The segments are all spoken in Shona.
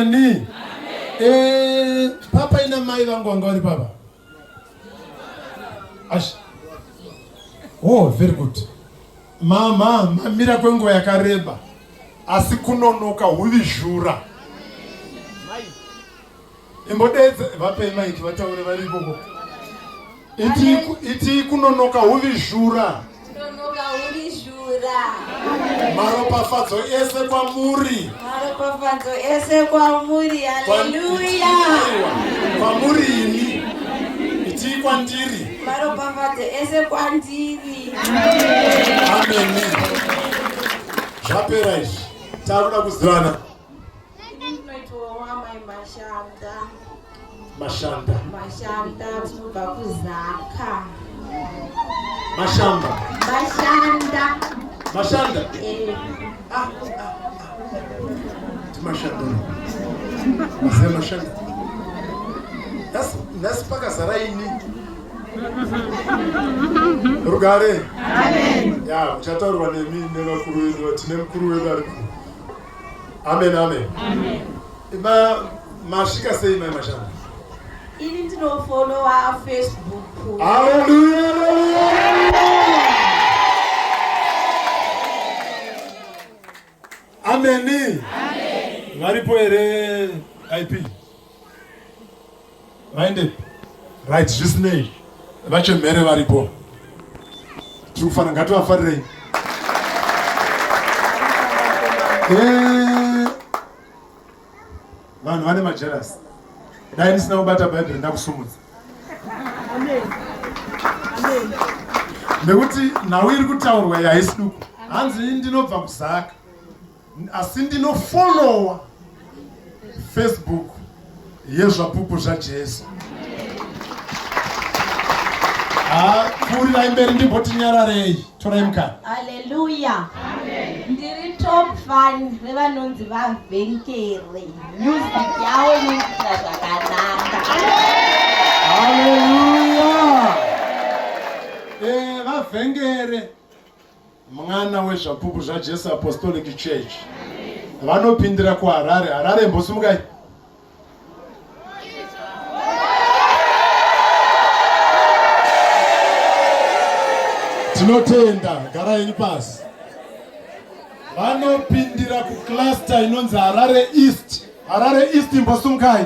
Ameni. Eh, papa ina mai vangu vanga vari papa. Ash. Oh, very good. Mama, mamira kwenguva yakareba. Asi kunonoka huvizhura. Imbodedze vapei maiki vataure vari ikoko. Iti iti kunonoka huvizhura. Kunonoka huvizhura. Maropafadzo ese kwamuri. Maropafadzo ese kwamuri. Haleluya. Kwamuri ini. Iti kwandiri. Maropafadzo ese kwandiri. Amen. Zvapera izvi. Takuda kuzivana. Ini ndinoitwa amai Mashanda. Mashanda. Mashanda tinobva kuZaka. Mashamba. Mashanda. Mashanda. Eh. Ah, ah, ah. Timashanda. Maziva mashanda. Nhasi nhasi pakazara ini. Rugare. Amen. Ya, muchataurwa nemi nevakuru vedu, tine mukuru wedu ari pano. Amen, amen. Amen. Ma masvika sei mai mashanda? Ini ndinofollowa Facebook. Hallelujah. Ameni. Amen. Varipo here IP? Vaendepi? Right, zvisinei. Vachemhere varipo. Tiri kufanira ngativafarirei. Eh, vanhu vane majerasi. Dai ndisina kubata Bhaibheri ndakusumudza. Nekuti nhau iri kutaurwa iyi haisi duku. Hanzi ndinobva kuZaka. Asi ndinofollowa Facebook yeZvapupu zvaJesu. Ah, pfuurirai mberi ndimboti nyararei. Torai mukana. Haleluya. Ndiri top fan revanonzi vaVhenkere. Music yavo inoitira zvakanaka. Haleluya. Eh, vaVhengere. Mwana weZvapupu zvaJesu Apostolic Church vanopindira kuHarare. Harare mbosimukai. Tinotenda, gara henyu pasi. Vanopindira kucluster inonzi Harare East. Harare East imbosimukai.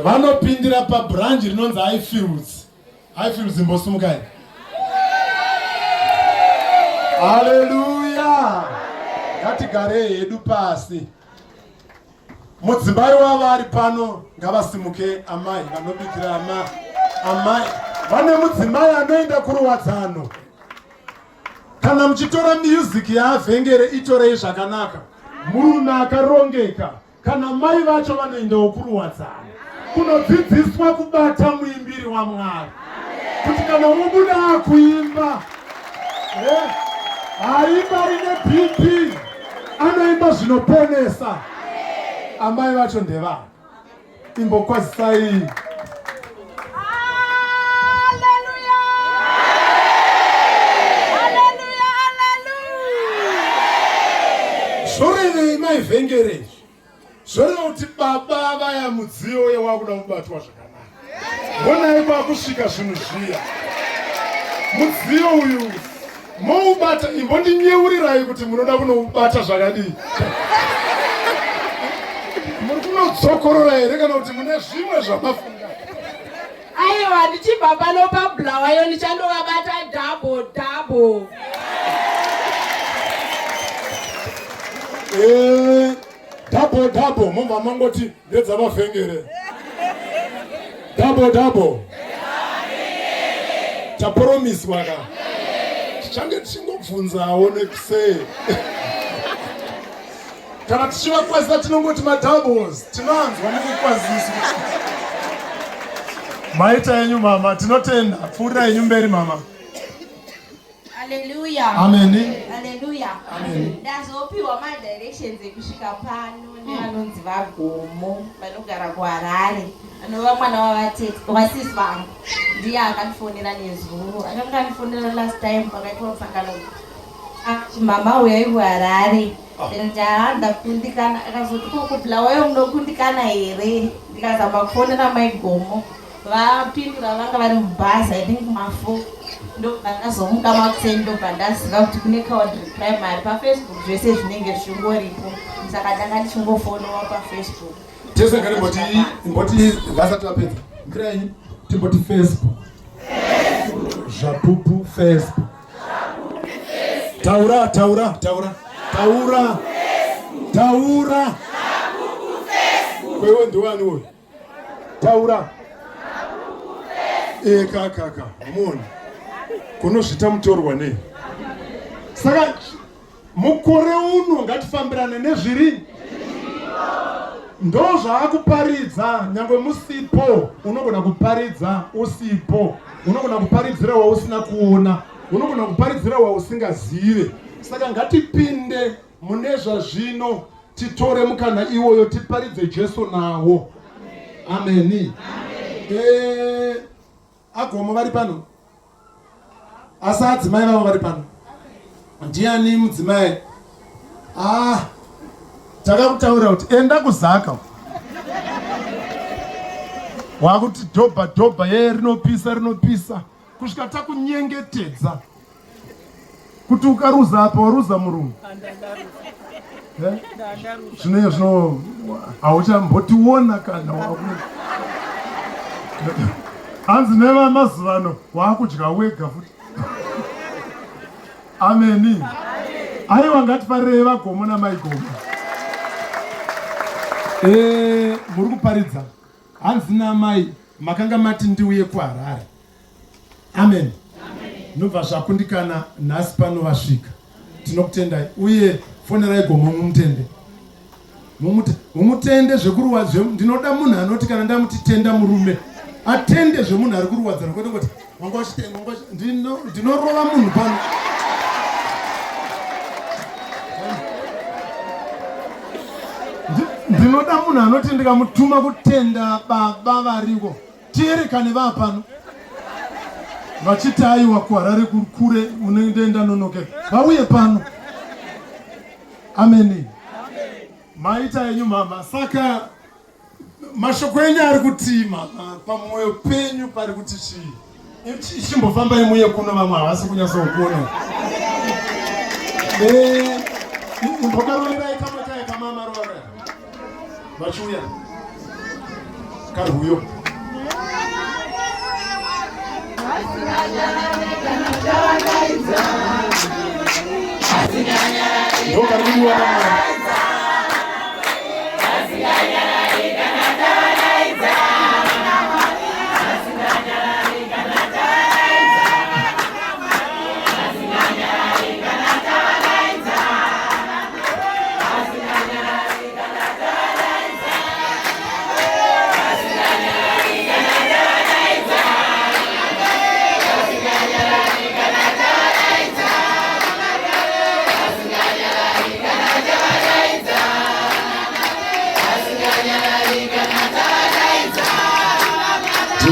Vanopindira pabranch rinonzi Highfields. Highfields imbosimukai. Haleluya. Ngatigarei hedu pasi. Mudzimai wavo ari pano ngavasimuke amai vanobikira ama amai vane mudzimai anoenda kuruwadzano. Kana muchitora music yaavhengere itorei zvakanaka. Murume akarongeka kana mai vacho vanoendawo kuruwadzano kunodzidziswa kubata muimbiri waMwari kuti kana wobuda akuimba eh, haimba rine BP anoimba zvinoponesa. Amai vacho ndevani? Imbokwazisai. Zvorevei mai Vhengere izvi? Zvoreva kuti baba vaya mudziyo uye wakuda kubatwa zvakanaka. Honai kwakusvika zvinhu zviya. Mudziyo uyu moubata, imbondinyeurirai kuti munoda kunoubata zvakadii? Muri kunodzokorora here kana kuti mune zvimwe zvamafunga? Aiwa, ndichibva pano paBulawayo ndichandovabata double double. Eh, double double mobva mangoti ndedzavavhengere. Double double. Taporomiswa ka. Tichange tichingobvunzawo nekusei. Kana tichivakwazisa tinongoti madoubles, tinoanzwa nekukwaziswa. Maita yenyu mama, tinotenda. Pfuurira yenyu mberi mama. Haleluya. Ameni. Haleluya. Ameni. Ndazopiwa madirections ekusvika pano nevanonzi vaGomo vanogara kuHarare anova mwana wavatete wasisi vangu ndiye akandifonera nezuro akanga andifonera last time pakaitwa musangano ati mama uyai kuHarare. Ndikati haa ndakundikana. Akazoti ko kuBulawayo munokundikana here? Ndikazama kufonera mai Gomo vapindura vanga vari mubhazi I think mafo ndobva ndazomuka makuseni ndobva ndaziva kuti kune Cowdray Primary paFacebook zvese zvinenge zvichingoripo saka ndanga ndichingofonowa paFacebook. Tese ngatimboti imboti vasati vapedza mirai timboti Facebook Zvapupu Facebook Taura taura taura taura taura kwewe ndiwani uyu taura ekakaka muone kunozvita mutorwa nei saka Mukore uno ngatifambirane nezviri ndozvaakuparidza nyangwe musipo unogona kuparidza usipo unogona kuparidzira wausina kuona unogona kuparidzira wausingazive saka ngatipinde mune zvazvino titore mukana iwoyo tiparidze jesu nawo ameni eh, agomo vari pano asi adzimai vavo vari pano ndiani mudzimai ah takakutaurira kuti enda kuzaka wakuti dhobha dhobha ye rinopisa rinopisa kusvika takunyengetedza kuti ukaruza apa waruza murungu eh? zvino zvino hauchambotiona kana waku hanzi nevamazuva ano waakudya wega futi ameni aiwa ngatifarirei vagomo namaigomo eh, muri kuparidza hanzi namai makanga mati ndiuye kuharare Amen. Ndobva zvakundikana nhasi pano vasvika. Tinokutendai uye fonerai gomo mumutende. Mumutende zvekuruwa ndinoda munhu anoti kana ndamuti tenda murume atende zvemunhu ari kuruwadzana kwete kuti wanga uchitenga wanga ndinorova munhu pano. Ndinoda munhu anoti ndikamutuma kutenda baba variko Tierekane vapano vachiti aiwa kuHarare kure unenge ndanonoke vauye pano. Ameni. Maita enyu mama. Saka mashoko enyu ari kutii mama? Pamwoyo penyu pari kuti chii? Chimbofambai muye kuno vamwe havasi kunyatsokuona. Eh, imbokaroverai kamwe kaya kamama rovara. Vachiuya. Karwuyo. Ndokari kudiwa namwari.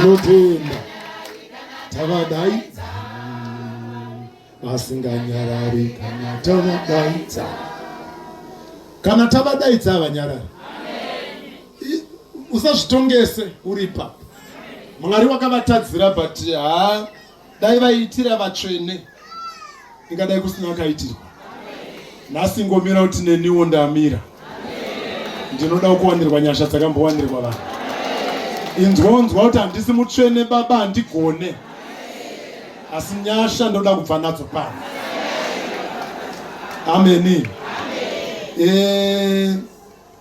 Tinotenda tavadaidza vasinganyarari kana tavadaidza kana tavadaidza havanyarari usazvitongese uri ipapo mwari wakavatadzira but haa dai vaiitira vatsvene ingadai kusina akaitirwa nhasi ngomira kuti neniwo ndamira ndinoda kuwanirwa nyasha dzakambowanirwa vanhu inzwonzwa kuti handisi mutsvene baba handigone asi nyasha ndoda kubva nadzo pano ameni eh,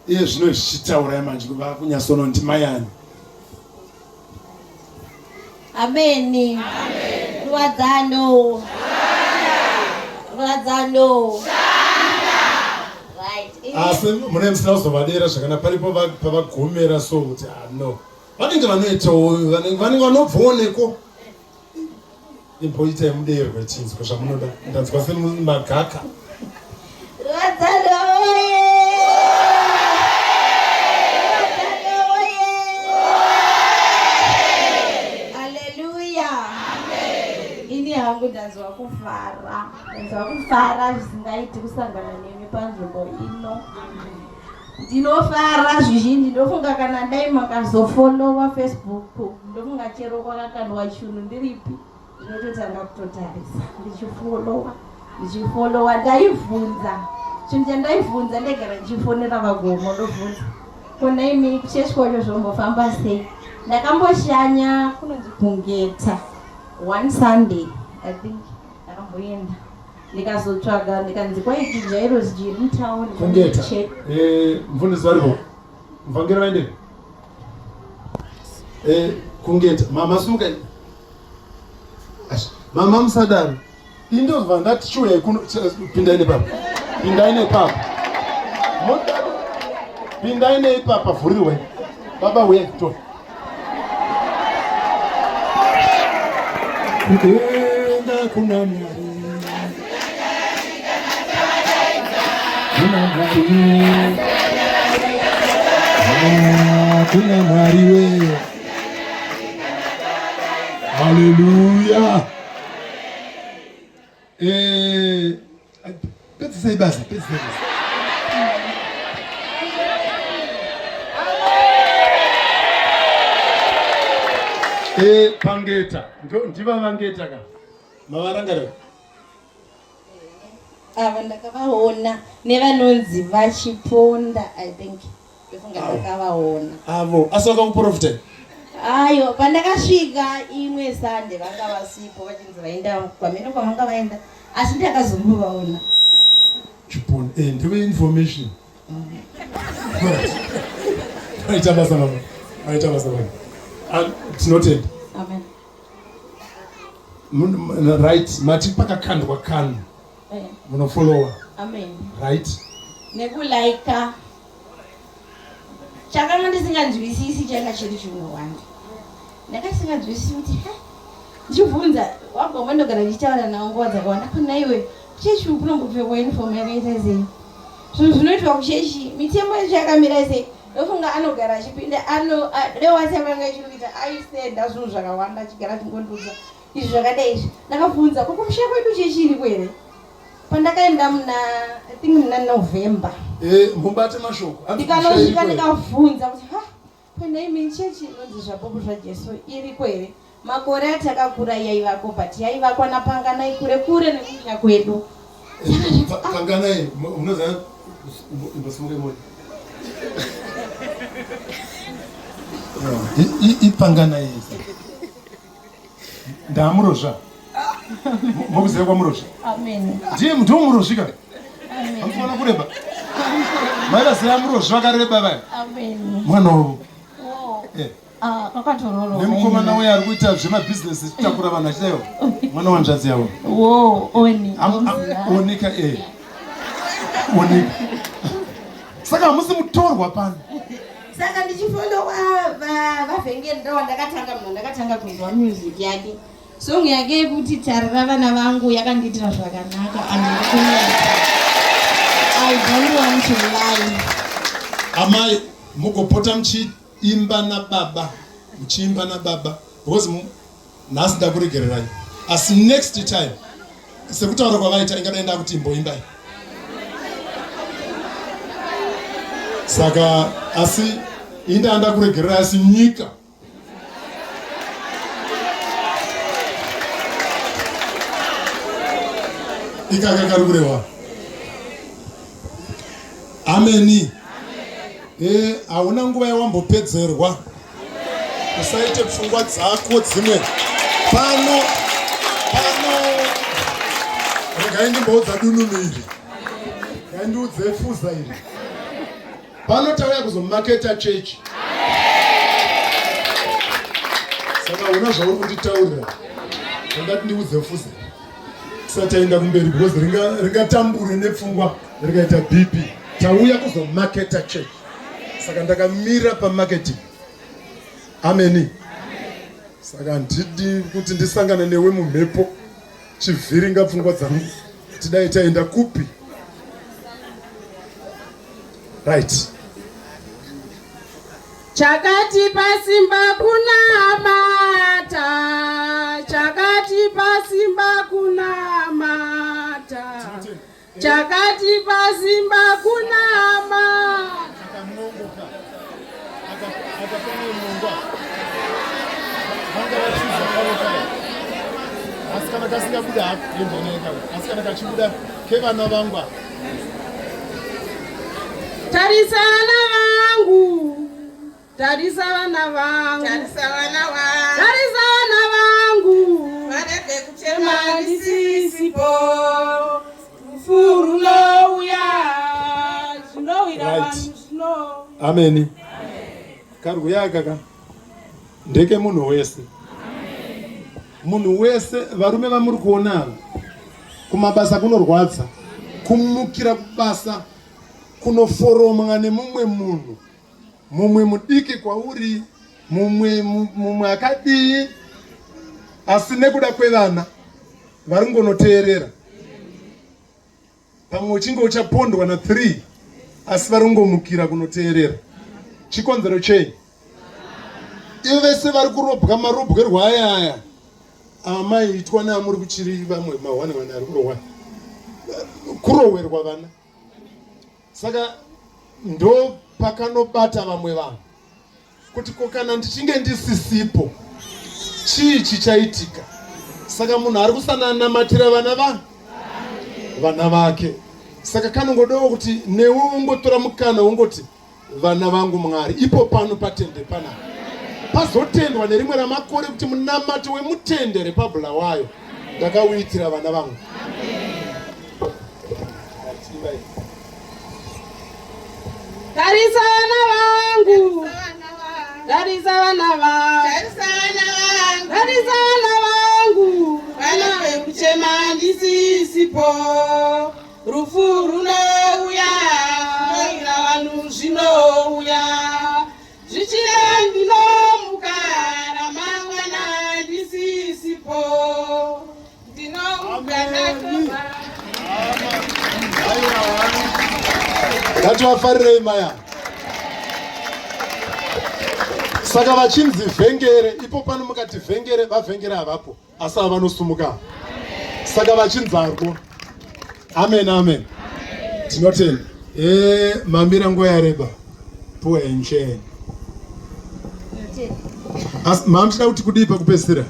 iye zvino zvichitaurai manje kuva kunyasono ndimayani ameni ruwadzano ruwadzano asi mune musina kuzovadera zvakana paripo pavagomera so kuti ah, no vanenge vanoitawo vanenge vanobvooneko Imboitai mudeerwe chinzwa zvamunoda. Ndanzwa semagaka. Ini hangu ndanzwa kufara, ndanzwa kufara zvisingaiti kusangana nemi. panzvimbo ino. Ndinofara zvizhinji ndofunga kana dai makazofollowa Facebook ndofunga chero kwakakandwa chunhu ndiripi ndinototanga kutotarisa ndichifollowa ndichifollowa ndaivhunza chinhu chandaivhunza ndaigara ndichifonera vagomo ndobvunza ko naimi kuchechi kwacho zvombofamba sei ndakamboshanya kunonzi kungeta one sunday i think ndakamboenda ndikazotsvaga ndikanzi kwaiti jairos jiri mutown kungeta eh, mfundisi varipo mvangeri vaende eh, kungeta mama suka mama musadaro indobva ndati chiuyai kuno pindai nepapa pindai nepapa pindai neipapa vhurirwai baba huyai to Kudenga kuna Mwari, kuna Mwari, ah, kuna Mwari we. Haleluya. Eh, pedzisai basa, pedzisai basa. Eh, pangeta ndiva vangeta ka mavarangarira ava ndakavaona nevanonzi vachiponda i think ndofunga ndakavaona avo asi vakakuprofita ayo pandakasvika imwe sande vanga vasipo vachinzi vaenda kwamene kwavanga vaenda asi ndakazombovaona chipon eh, ndive information maita basa mama maita basa mama ah, tinotenda amen right mati pakakandwa kanu eh. munofollowa amen right nekulaika chakanga ndisinganzwisisi changa chiri chinowanda ndakasinganzwisisi kuti he ndichibvunza wagomba ndogara ndichitaura nawo nguva dzakawanda kuna iwe kuchechi uku kunombopfekwa uniform yakaita sei zvinhu zvinoitwa kuchechi mitemo yacho yakamira sei ndofunga anogara achipinda ano dewhatsapp anga ichiri kuita aisenda zvinhu zvakawanda achigara achingondiudza izvi zvakadai izvi ndakabvunza ko kumusha kwedu chechi iriko here pandakaenda muna i think muna november eh, mubate mashoko ndikanosvika ndikabvunza kuti ha kwena imi chechi inonzi zvapupu zvajesu iriko here makore atakakura yaivako but yaivakwa napanganai kure kure nekumusha kwedu eh, panganai unoziva imbosimuka imoni ipanganai ndamurozva mokuziva kwamurozva ndiye ndiwo murozvika amukuona kureba mai vaziva murozvi vakareba vaya mwana wavo eh. ah, nemukomana uye ari kuita zvemabhizinesi achitakura vanhu achidaiwo mwana wanzvadzi yavo onika e eh. onika saka hamusi mutorwa pano saka ndichifolowa vavhengeri ndo wandakatanga munhu wandakatanga kunzwa music yake song yake yekuti tarira vana vangu yakandiitira zvakanaka andikunyata i don't want to lie amai mugopota muchiimba nababa muchiimba nababa because nhasi ndakuregererai asi next time sekutaura kwavaita ingadai ndakuti imboimbai saka asi indaa ndakuregererai asi nyika ikaka kari kurehwa ameni Eh, hauna nguva yawambopedzerwa usaite pfungwa dzako dzimwe pano pano regai ndimboudza dununu iri regai ndiudze fuza iri pano tauya kuzomaketa chechi saka una zvauri kunditaurira ndati ndiudze fuza tisati taenda kumberi because ringatambure nepfungwa rikaita bp tauya kuzomaketa church saka ndakamira pamarketing ameni saka handidi kuti ndisangane newe mumhepo chivhiringa pfungwa dzangu kuti dai taenda kupi right Chakatipa simba kunamata, chakatipa simba kunamata. Chakatipa simba kunama. Akanongoka. Akapana munongwa. Vanga vachiza kare kare. Asi kana kasingabuda hako, asi kana kachibuda kevana vangu. Tarisa vana vangu. Tarisa vana vangu. Tarisa vana vangu. Tarisa vana vangu. Varege kuchema Chema ndisisipo. Rufu runouya. Zvinowira vanhu zvino. Ameni. Karwuya aka ka ndeke munhu wese. Munhu wese, varume vamuri kuona ava, kumabasa kunorwadza, kumukira kubasa kunoforomwa nemumwe munhu, mumwe mudiki kwauri, mumwe mumwe akadii, asi nekuda kwevana vari kungonoteerera. Pamwe uchinge uchapondwa na 3 asi vari kungomukira kunoteerera. Chikonzero chei? Ivo vese vari kurobwa marobwerwo aya aya amaiitwa neamuri kuchiri vamwe mahwani vana ari kurohwa kurohwerwa vana. Saka ndo pakanobata vamwe vanhu kuti ko kana ndichinge ndisisipo chii chichaitika? Saka munhu ari kusananamatira vana va vana vake. Saka kanongodawo kuti newe ungotora mukana wongoti vana vangu Mwari ipo pano patende panapa pazotendwa nerimwe ramakore kuti munamato wemutende repaBulawayo ndakauitira vana vangu. Tarisa vana vangu. Tarisa vana vangu. Tarisa vana vangu. Tarisa vana vangu. Vana vekuchema ndisisipo. Rufu runouya. Zvinowira vanhu zvinouya. Zvichida ndinomuka ramangwana ndisisipo. Ndinomuka ndakobva. Ngativafarirei maya. Saka vachinzi vhengere ipo pano mukati vhengere vavhengere havapo asi ava vanosumuka. Saka vachinzarwo. Amen amen. Tinotenda. Mamira nguva yareba. Puwa encheni. Asi mamuchida kuti kudii pakupedzisira?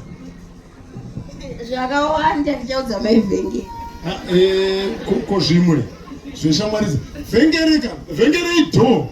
Zvakawanda ndichaudza mai Vhengere. Ko zvimwe zveshamwari vhengereka vhengerei dho.